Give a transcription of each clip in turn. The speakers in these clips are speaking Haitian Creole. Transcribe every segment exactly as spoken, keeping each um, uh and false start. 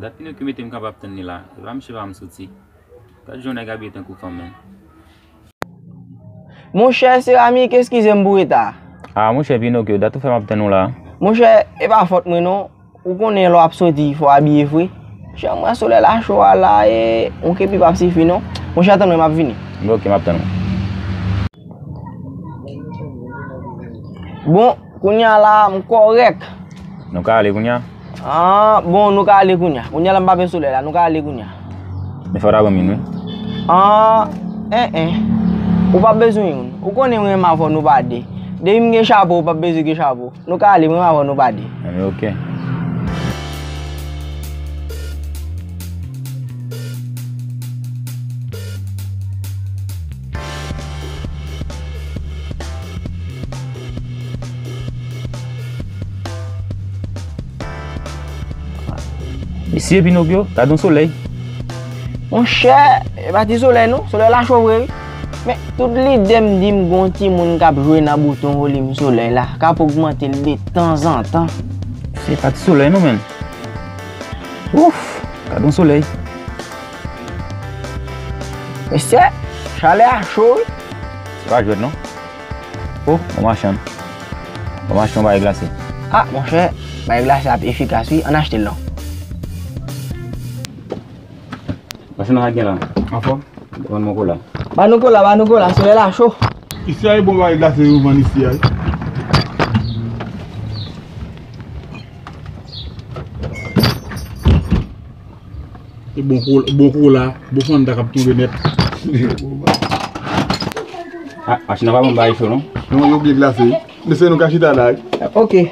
Dat Pinokyo mete m kanpe ap tann li la. E pa misye pa m soti. Gad jan yon nèg abiye tankou fanm, menn. Monchè Seramik, eskize m pou reta. Ah, monchè Pinokyo, dat ou fè m ap tann ou la. Monchè, e pa fòt mwen non. Ou konnen lè w ap soti, fò w abiye fre. Monchè, mwen solèy la cho a la, e yon kepi p ap sifi non. Monchè, tann mwen, m ap vini. Ok, m ap tann ou. Bon, kounye a la, m kòrèk. Nou ka ale kounye a? Ah, bon, nou ka ale kounye a. Kounye a la, m pa pè solèy la, nou ka ale kounye a. Men fò w ta ban m youn, wi. Ah, en, en. Ou p ap bezwen youn. Ou konnen mwen menm avè w nou pa de. Depi m gen chapo, ou p ap bezwen gen chapo. Nou ka ale, mwen menm avè w nou pa de. Enben, ok. Mesye Pinokyo, gad yon solèy. Monchè, e pa ti solèy non, solèy la cho vre wi. Men tout lide m di m gon timoun k ap jwe nan bouton volim solèy la, k ap ogmante l de tanzantan. Se pa ti solèy non, menn. Ouf, gad yon solèy. Mesye, chalè a cho wi. Se pa jwèt non. Oh, bon machann. Bon machann, yon bagay glase. Ah, monchè, bagay glase ap efikas wi, ann achte l non. Machann nan gen la. Anfòm? Demann mwen kola. Ba nou kola, ba nou kola, solèy la cho. Isi a e bon bagay glase yo vann isi a wi. E bon kola, bon kola, bon fanta k ap tonbe nèt. Ah, machin nan pa bon bagay cho non. Non, yo byen glase wi. Mesye nou ka chita la wi. Ok.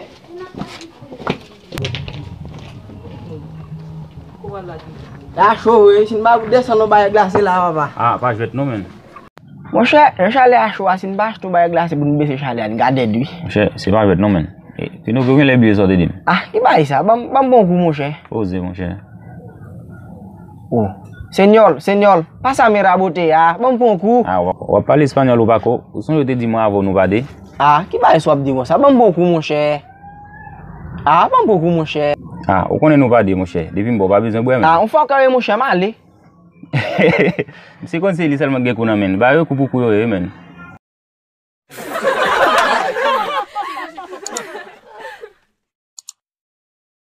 La cho wi, si n pa desann yon bagay glase la papa. Ah, pa jwèt non, menn. Monchè, jan chalè a cho a, si n pa achte yon bagay glase pou n bese chalè a, n ka dèd wi. Monchè, se pa jwèt non, menn. E, Pinokyo genlè bliye sa w te di m. Ah, ki bagay sa? Ban m, ban m pran yon kou, monchè. Poze, monchè. Oh. Senyòl, senyòl, pasa men rabote a, ban m pran yon kou. Ah, w ap, w ap pale espanyòl ou pa ko? Ou sonje w te di mwen avè w nou pa de? Ah, ki bagay sa w ap di konsa? Ban m pran yon kou, monchè. Ah, ban m pran yon kou, monchè. Ah, ou konnen nou pa de, monchè. Depi m ba w, w pa bezwen bwè, menn. Ah, yon fwa w kare, monchè, m ale. Misye konn se li sèlman k gen kou nan men l. Ba yo kou pou kou yo ye, menn.